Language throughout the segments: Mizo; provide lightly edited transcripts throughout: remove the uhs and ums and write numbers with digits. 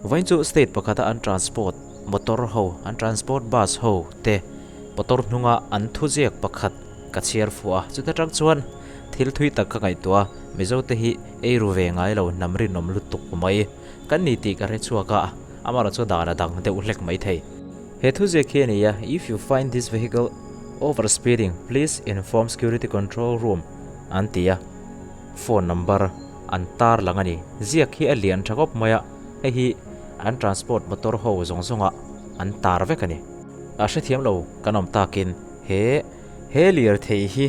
Vawiin chu state pakhata an transport motor ho, an transport bus ho te motor hnunga an thuziak pakhat ka chhiar fuh a. Chuta tang chuan thil thui tak ka ngaihtuah a, Mizo te hi ei ru ve ngai lo hnam rinawm lutuk mai kan ni tih ka hre chhuak a, amaherawhchu chu dan a dang deuh hlek mai thei. He thuziak hi a ni a, If you find this vehicle over speeding, please inform security control room an ti a, phone number an tar lang a ni. Ziak hi a lian tha khawp mai a, hei hi an transport motor ho zawng zawngah an tar vek a ni. A hrethiam lo kan awm takin he he lirthei hi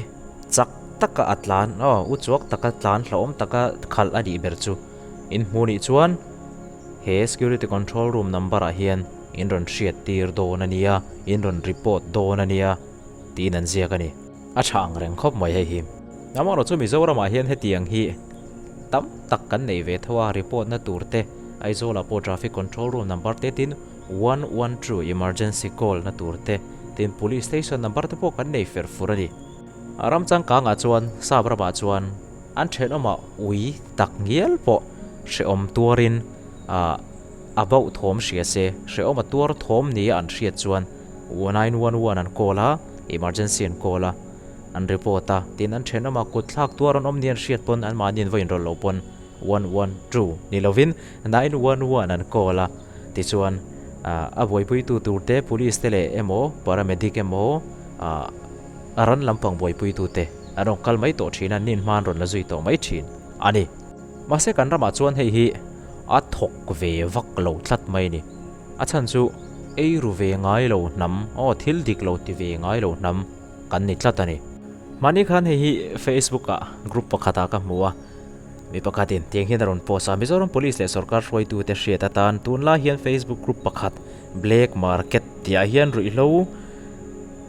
chak taka a tlan aw u chuak taka tlan hlauhawm taka khalh a nih ber chu in hmuh nih chuan he security control room number ah hian in rawn hriat tir dawn a nia, in rawn report dawn a nia tiin an ziak a ni. A tha ang reng khawp mai hei hi. Amaherawhchu chu Mizoramah hian hetiang hi tam tak kan nei ve tho a, report na tur te, Aizawlah pawh traffic control room number te tin 112 emergency call na tur te, tin police station number te pawh kan nei fer fur a ni. A ram changkangah chuan sap ramah chuan an thenawmah ui tak ngial pawh hrehawm tuarin ah a bauh thawm hria se, hrehawm a tuar thawm nia an hriat chuan 911 an call a, emergency an call a, an report a, tin an thenawm a, kut thlak tuar an awm nia an hriat pawn anmahni an va inrawlh loh pawn 112 ni lovin 911 an call a, tichuan a buaipuitu tur te police te leh emaw paramedic emaw a ran lampang buaipuitu te an rawn kal mai tawh thin a, nin hma an rawn la zui tawh mai thin a ni. Mahse kan ramah chuan hei hi a thawk ve vak lo tlat mai a ni. A chhan chu ei ru ve ngai lo hnam, aw thil dik lo ti ve ngai lo hnam kan ni tlat a ni. Mahni khan hei hi Facebook ah group pakhat ah ka hmu a, mi pakhatin tiang hian a rawn post a, Mizoram Police leh sorkar hruaitute hriat atan tunlai hian Facebook group pakhat Black Market tih ah hian ruihhlo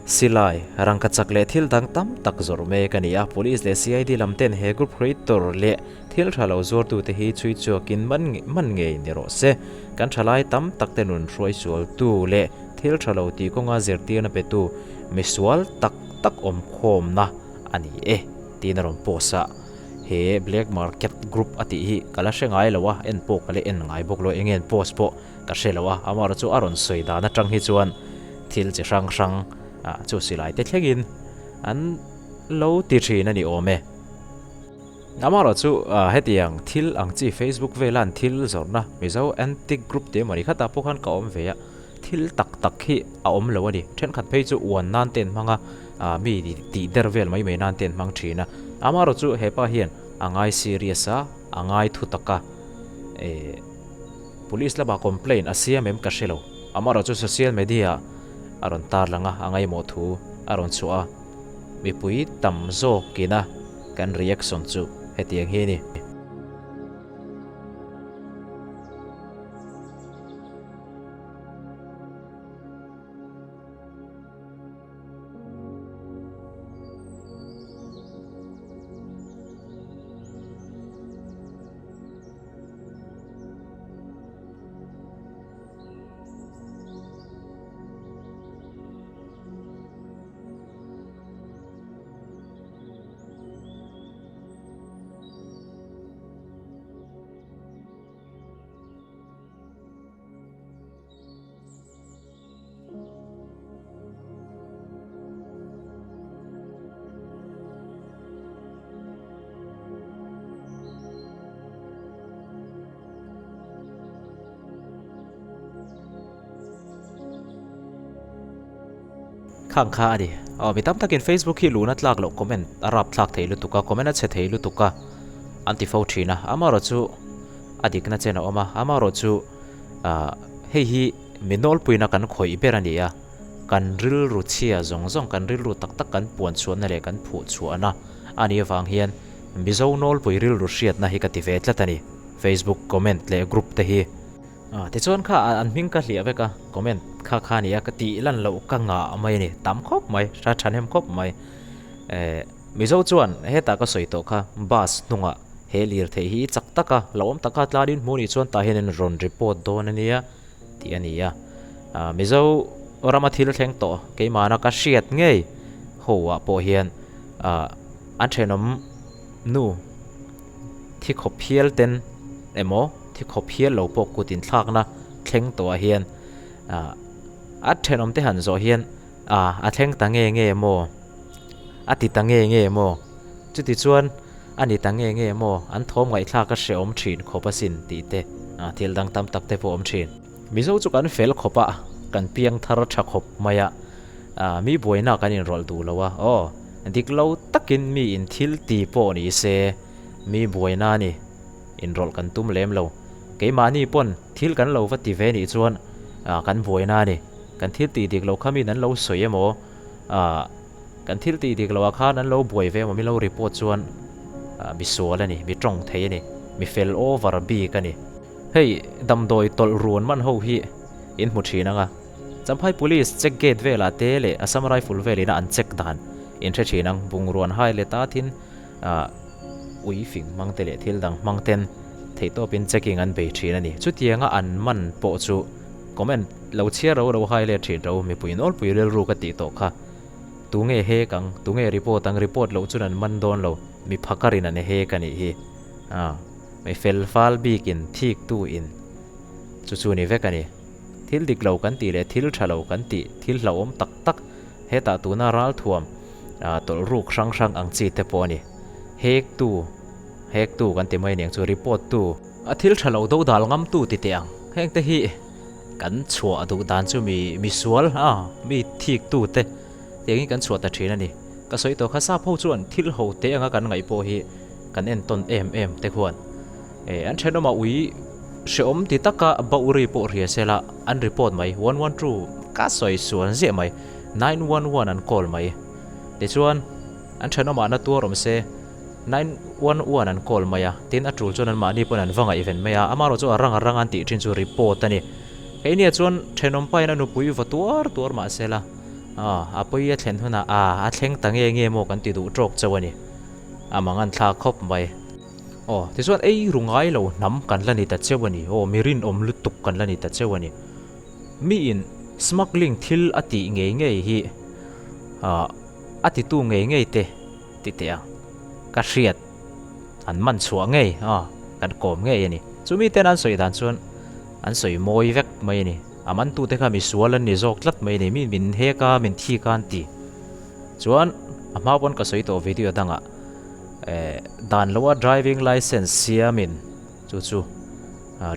Silai, rangkachak leh thil dang tam tak zawrh mek a ni a, Police leh CID lam ten he group creator leh thil tha lo zuartute hi chhui chhuakin man man ngei ni rawh se. Kan thalai tam tak te nun hruai sualtu leh thil tha lo tih kawnga zirtirna petu misual tak tak awm khawmna a ni e tiin a rawn post a. He black market group a tih hi ka la hre ngai lo a, en pawh ka la en ngai bawk lo, eng nge an post pawh Ka hre lo a, amaherawh chu a rawn sawi dan atang hi chuan thil chi hrang hrang ah chu silai te thlengin an lo ti thin a ni awm e. Amaherawh chu hetiang thil ang chi Facebook vela an thil zawrhna Mizo Antique Group tih emaw ni khatah pawh khan ka awm ve a, thil tak tak hi a awm lo a ni. Thenkhat phei chu uan nan te an hmang a, mi tih der vel mai mai nan te an hmang thin a. Amaherawh chu hepa hian a ngai serious a, a ngai thu tak a, eh. Police lamah complaint a siam em ka hre lo. Amaherawh chu social media a rawn tarlang a, a ngaihmawh thu a rawn chhuah a, mipui tam zawkina kan reaction chu hetiang hi a ni. Khang kha a ni. Aw mi tam takin Facebook hi luna tlak loh comment a rap thlak thei lutuk a, comment a chhe thei lutuk a an ti fo thin a. Amaherawhchu a dikna chen a awm a, amaherawhchu ah hei hi mi nawlpuina kan khawih ber a ni a, kan rilru chhia zawng zawng, kan rilru tak tak kan puan chhuahna leh kan phuh chhuahna a nih avang hian Mizo nawlpui rilru hriatna hi ka ti ve tlat a ni. Facebook comment leh group te hi. Ah tichuan kha an hming ka hliah vek a, comment kha kha nia ka tih lan loh ka ngah mai a ni, tam khawp mai, hra thahnem khawp mai. Eh Mizo chuan hetah ka sawi tawh kha bus hnungah he lirthei hi chak taka hlauhawm taka tlanin hmuh nih chuan tah hian an rawn report dawn a nia tih a ni a. Ah Mizo rama thil thleng tawh keimahna ka hriat ngei ho ah pawh hian ah an thenawm nu thi khawp hial ten emaw thi khawp hial lo pawh kut inthlakna. thleng tawhah hian ah a thenawm te han zawh hian ah a thleng ta nge nge maw a ti ta nge nge maw chuti chuan a ni ta nge nge maw an thawm ngaihthlak a hrehawm thin khawp asin tih te ah thil dang tam tak te pawh a awm thin. Mizo chu kan fel khawp a kan piang thar tha khawp mai a ah mi buaina kan inrawlh duh lo a aw dik lo takin mi in thil ti pawh ni se mi buaina a ni. Inrawlh kan tum lem lo. Keimahni pawn thil kan lo va ti ve nih chuan kan buaina a ni. Kan thil tih dik loh kha min an lo sawi emaw, kan thil tih dik loh ah khan an lo buai ve emaw min lo report chuan mi sual a ni, mi tawng thei a ni, mi fel over bik a ni. Hei damdawi tawlh ruan man ho hi in hmu thin ang a. Champhai Police check gate velah te leh Assam Rifle velin a an check dan in hre thin ang. Bungruan hai let a thin. ah ui fing hmang te leh thil dang hmang ten theihtawpin checking an bei thin a ni. Chutianga an man pawh chu comment lo chhiar ro ro hai let thin ro mipui nawlpui rilru ka tih tawh kha. Tunge hek ang, tunge report ang, report loh chuan an man dawn lo, mi phakarin an hek a nih hi. Ah mi fel fal bikin thik tu in chu chu ni vek a ni. Thil dik lo kan tih leh thil tha lo kan tih thil hlauhawm tak tak hetah tuna ralthuam ah tawlh ruk hrang hrang ang chi te pawh a ni. Hek tu, hek tu kan ti mai aniang chu report tu. A thil tha lo do dal ngam tu ti teh ang. Heng te hi kan chhuah duh dan chu mi misual a mi thik tu te tiangin kan chhuah ta thin a ni. Ka sawi tawh kha sap ho chuan thil ho te anga kan ngaih pawh hi kan entawn em em te khuan eh an thenawmah ui hrehawm ti taka bauh ri pawh hria sela an report mai 112 ka sawi sual ziah mai. 911 an call mai. Tichuan, an thenawmah na tuar awm se, 911 an call mai a, tin a tul chuan anmahni pawn an va ngaihven mai a, amaherawh chu a rang a rang an tih thin chu report a ni. Keini ah chuan thenawm pain a nupui va tuar tuar mah se la, ah a pawi a thlen hunah ah a thleng ta nge nge maw kan ti duh tawk chauh a ni. A mang an thlak khawp mai. Aw, tichuan ei ru ngai lo hnam kan la ni ta cheu a ni. Aw, mi rinawm lutuk kan la ni ta cheu a ni. Miin smuggling thil a tih ngei ngei hi a titu ngei ngei te ti teh ang. Ka hriat an man chhuah ngei a, kan kawm ngei a ni. Chumi ten an sawi dan chuan an sawi mawi vek mai a ni. A mantute kha misual an ni zawk tlat mai a ni. Mi min hek a, min thik a an ti. Chuan a hma pawn ka sawi tawh video dangah dan loa driving license siamin chu chu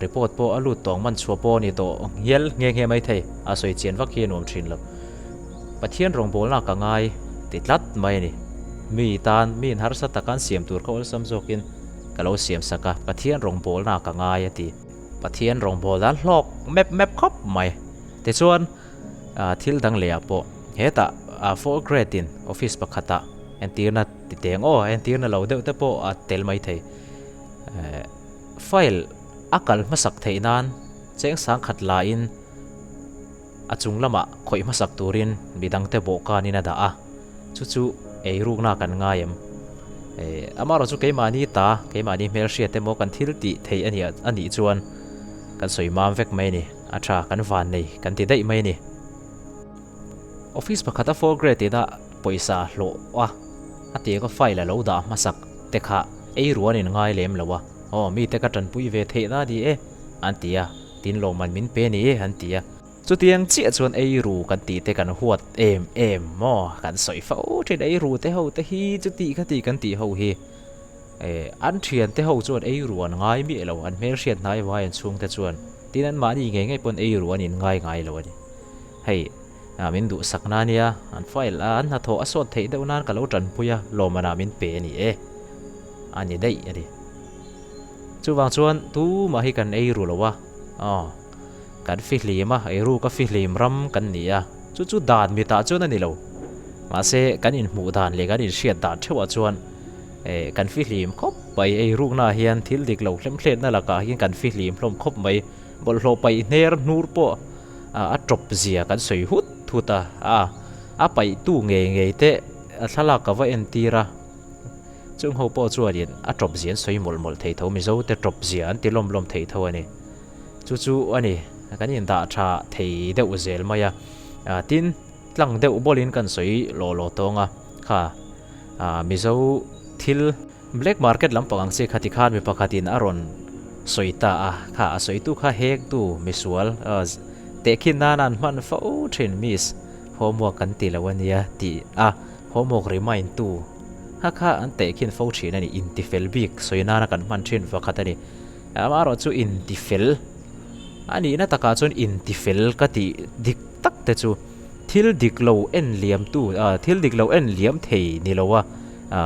Report pawh a lut tawng man chhuah pawh a ni tawh ngial nghe nghe mai thei, a sawi chian vak hi a nuam thin lo. Pathian rawngbawlna ka ngai ti tlat mai a ni. Mi tan, mi in harsa taka an siam tur kha awlsam zawkin ka lo siam sak a, Pathian rawngbawlna ka ngai a ti. Pathian rawngbawlna hlawk mep mep khawp mai. Tichuan, thil dang lehah pawh hetah fourth grade in office pakhatah entirna ti teng aw, entirna lo deuh te pawh a tel mai thei. File a kal hmasak theih nan cheng sangkhat lain a chung lamah khawih hmasak turin midangte bawhkanin a dah a, chu chu eirukna kan ngai em? Amaherawh chu keimahni ta, keimahni hmelhriat emaw kan thil tih theih a nih a nih chuan kan sawi mam vek mai a ni, a tha kan van nei kan ti daih mai a ni. Office pakhata four grade ina pawisa hlawh a, a tianga file a lo dah hmasak te kha ei ruan in ngai lem lo a, aw mite ka tanpui ve theih na ni e an ti a, tin lawmman min pe ni e an ti a. Chutiang chiah chuan ei ru kan tih te kan huat em em maw kan sawi fo thin ei ru te ho te hi chuti kha ti kan tih ho hi eh an thian te ho chuan ei ru an ngai miah lo an hmelhriat hnai vai an chhung te chuan tin an mahni ngei ngei pawn ei ru an in ngai ngai lo a ni. Hei min duhsak na nia, an file a an hnathawh a sawt theih deuh nan ka lo tanpui a, lawmmanah min pe a ni e. A ni daih a ni. Chuvang chuan tumah hi kan ei ru lo a, aw kan fihlim a, eiru ka fihlim ram kan ni a, chu chu dan mitah chuan a ni lo. Mahse kan inhmuh dan leh kan inhriat dan theuhah chuan eh kan fihlim khawp mai, eiruknaah hian thil dik lo hlemhletna lakah hian kan fihlim hlawm khawp mai, bawlhhlawh paih hner hnur pawh a tawp zia kan sawi hut hut a, a a paihtu ngei ngei te a thlalak ka va entir a, chung ho pawh chuanin a tawp zia an sawi mawlh mawlh thei tho, Mizo te tawp zia an ti lawm lawm thei tho a ni. Chu chu a ni, kan indah tha thei deuh zel mai a, tin tlang deuh bawlin kan sawi lawh lawh tawng a, kha Mizo thil black market lampang ang chi kha tikhan mi pakhatin a rawn. sawi ta a, kha a sawitu kha hektu misual tehkhin nana an hman fo thin miss homework kan ti lo a nia tih a homework remind tu kha kha an tehkhin fo thin a ni, intifel bik sawi nana kan hman thin pakhat a ni. Amaherawh chu intifel a nihna takah chuan intifel ka tih dik tak te chu thil dik lo en liam tu thil dik lo en liam thei ni lo a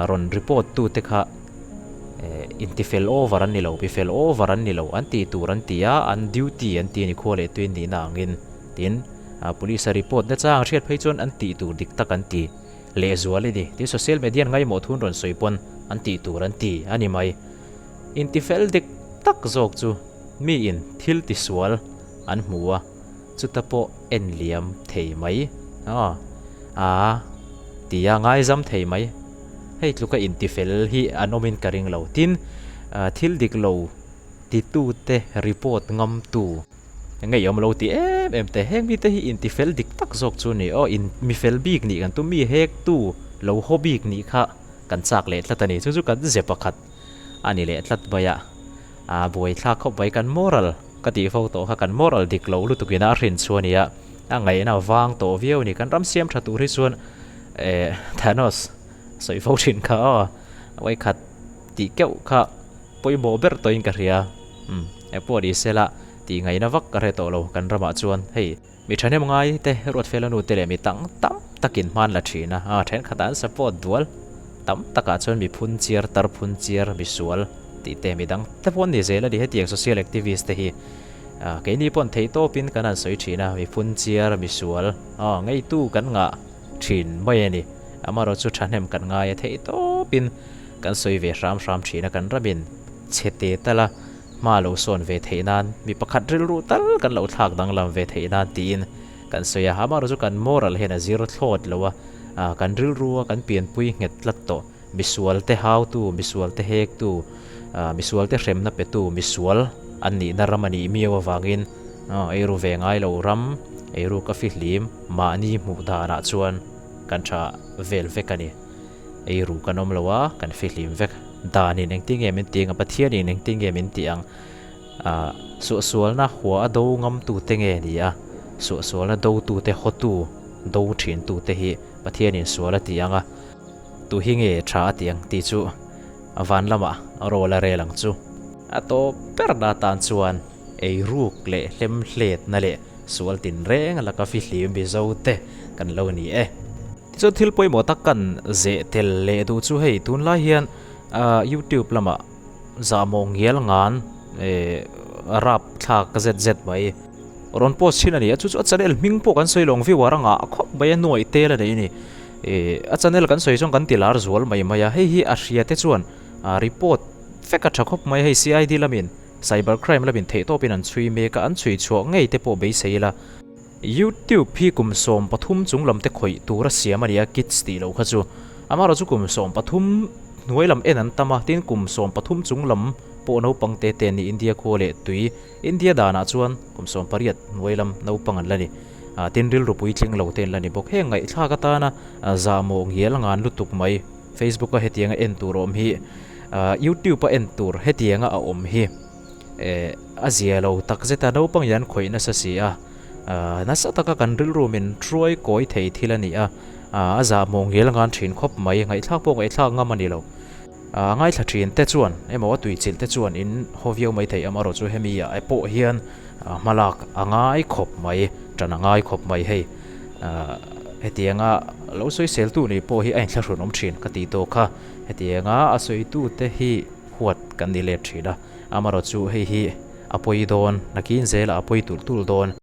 rawn report tu te kha intifel over an ni lo, mifel over an ni lo, an tih tur an ti a, an duty an ti a ni khua leh tui nihna angin tin police a report na chang hriat phei chuan an tih tur dik tak an ti lehzual a ni. Tin social media an ngaimawh thun rawn sawi pawn an tih tur an ti a ni mai. Intifel dik tak zawk chu miin thil tisual an hmu a, chuta pawh en liam thei mai a a tia ngaizam thei mai. Hei tluka intifel hi an awmin ka ring lo. Tin, thil dik lo titute report ngamtu ngeiawm lo ti em em te. Heng mite hi intifel dik tak zawk chu ni aw, in mifel bik nih kan tum, mi hektu lo haw bik nih kha kan chak leh tlat a ni. Chu chu kan ze pakhat a ni leh tlat mai a, a buaithlak khawp mai kan moral ka tih fo tawh kha kan moral dik lo lutuk ina a hrin chu a ni a, a ngaihna vang tawh viau a ni. Kan ram siam tha tur hi chuan eh Thanos sawi fo thin kha aw vawikhat tih keuh kha pawimawh ber tawhin ka hria umm engpawh ni sela tih ngaihna vak ka hre tawh lo kan ramah chuan hei. Mi thahnem ngai te, Ruatfela nu te leh mi tang tam takin hman la thin a, a thenkhatah an support dual. Tam takah chuan mi phun chiar, tar phun chiar, mi sual tih te mi dang te pawh an ni zel a ni. Hetiang social activist te hi keini pawh an theih tawpin kan han sawi thin a, mi phun chiar, mi sual ngeitu kan ngah thin mai a ni. Amaherawhchu chu thahnem kan ngai a, theih tawpin kan sawi ve hram hram thin a, kan ramin chhe te tal a. Hma lo sawn ve theih nan, mi pakhat rilru tal kan lo thlak danglam ve theih nan tiin kan sawi a, amaherawh chu kan moral hian a zir thlawt lo a, kan rilru a kan pianpui nghet tlat tawh, misual te hautu, misual te hektu, misual te hremna petu, misual an nihna ram a nih miau avangin eiru ve ngai lo ram, eiru ka fihlim mahni hmuh danah chuan kan tha vel vek a ni. Ei ru kan awm lo a, kan fihlim vek. Danin engtin nge min ti ang a, Pathianin engtin nge min ti ang? Ahh, suahsualna hua a do ngamtute nge ni a? Suahsualna dotute hawtu, do thintute hi Pathianin sual a ti ang a, tu hi nge tha a ti ang tih chu a van lamah rol a rel ang chu. A tawp berna tan chuan ei ruk leh hlemhletna leh sual tinreng laka fihlim Mizote kan lo ni e. Tichuan thil pawimawh tak kan zeh tel leh duh chu hei tunlai hian YouTube lamah zahmawh ngial ngan rap thlak zet zet mai rawn post thin a ni a, chu chu a channel hming pawh kan sawi lawng viewer a ngah khawp mai a nuaih tel a nei a ni. A channel kan sawi chuan kan ti lar zual mai mai a, hei hi a hria te chuan report vek a tha khawp mai hei CID lamin cyber crime lamin theihtawpin an chhui mek a, an chhui chhuah ngei te pawh beisei ila. YouTube hi kum 13 chung lam te khawih tur a siam a ni a, kids tih loh kha chu. Amaherawh chu kum 13 hnuai lam en an tam a, tin kum 13 chung lam pawh naupang te te an ni India khua leh tui. India danah chuan kum 18 hnuai lam naupang an la ni. Tin rilru puitling lo te an la ni bawk. Heng ngaihthlak atana zahmawh ngial ngan lutuk mai Facebook a hetianga en tur a awm hi, YouTube a en tur hetianga a awm hi. Eh, a zia lo tak zet a, naupang hian khawih nasa si a, nasa taka kan rilru min hruai kawi thei thil a ni a, a zahmawh ngel ngan thin khawp mai, ngaihthlak pawh ngaihthlak ngam a ni lo. A ngaithla thin te chuan emaw a tuichilh te chuan in haw viau mai thei amaherawh chu hemi ah pawh hian hmalak a ngai khawp mai, tan a ngai khawp mai hei. Hetianga lo sawiseltu nih pawh hi a inthlahrun awm thin ka tih tawh kha, hetianga a sawitute hi huat kan ni let thin a. Amaherawhchu hei hi a pawi dawn, nakin zelah a pawi tulh tulh dawn.